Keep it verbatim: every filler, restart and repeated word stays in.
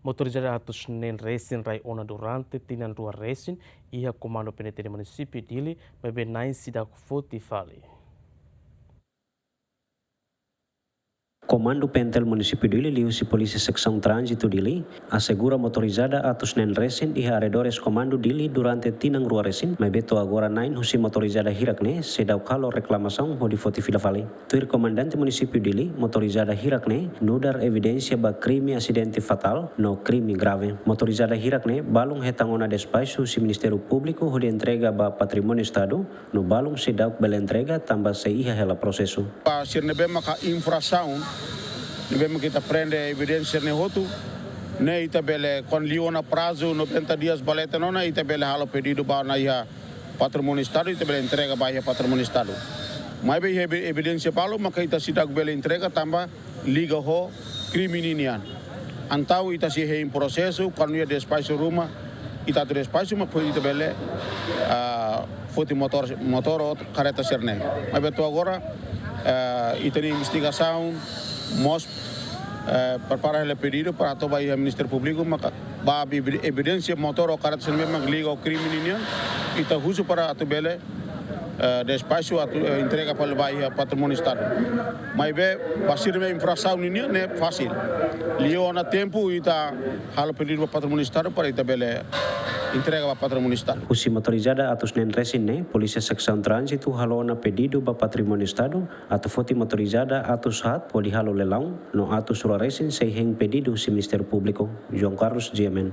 Motorizada atus neen resin rai ona durante tinan rua resin iha Komandu P N T L Munisípiu Dili, maibé na'in seidauk foti fali. Komandu P N T L Munisípiu Dili liuhusi Polísia Seksaun Tránzitu Dili asegura motorizada atus neen resin iha arredores Komandu Dili durante tinan rua resin, maibé to'o agora na'in husi motorizada hirak ne'e seidauk halo reklamasaun hodi foti fila fali. Tuir Komandante Munisípiu Dili, motorizada hirak ne'e nu'udar evidénsia ba krime asidente fatál no krime grave. Motorizada hirak ne'e balun hetan ona despaxu husi Ministériu Públiku hodi entrega ba Patrimóniu Estadu, no balun seidauk bele entrega tanba sei iha hela prosesu. Ba sira ne'ebé maka infrasaun ne'ebé maka ita prende evidénsia ne'e hotu, ne'e ita bele, kuandu liu ona prazu noventa dias ba leten ona, ita bele halo pedidu ba ona iha Patrimóniu Estadu, ita bele entrega ba iha Patrimóniu Estadu. Maibé iha evi-, evidénsia balu maka ita seidauk bele entrega tanba liga ho krime ninian. Entaun ita sei hein prosesu, kuandu iha despaxu ruma, ita atu despaxu, mak foin ita bele, ah, foti motór, motór ou kareta sira-ne'e. Maibé to'o agora, ah, ita-nia investigasaun mós, eh, prepara hela pedidu para atu ba iha Ministériu Públiku, maka ba evi-, evidénsia motór ou kareta sira-ne'e mak liga ho krime ninian, ita husu para atu bele, eh, despaxu atu, eh, entrega fali ba iha Patrimóniu Estadu. Maibé ba sira ne'ebé infrasaun ninian ne'e fasil. Liu ona tempu ita halo pedidu ba Patrimóniu Estadu para ita bele entrega ba Patrimóniu Estadu. Husi motorizada atus neen resin ne'e, Polísia Seksaun Tránzitu halo ona pedidu ba Patrimóniu Estadu atu foti motorizada atus haat hodi halo leilaun, no atus rua resin sei hein pedidu husi Ministériu Públiku. João Carlos, G M N.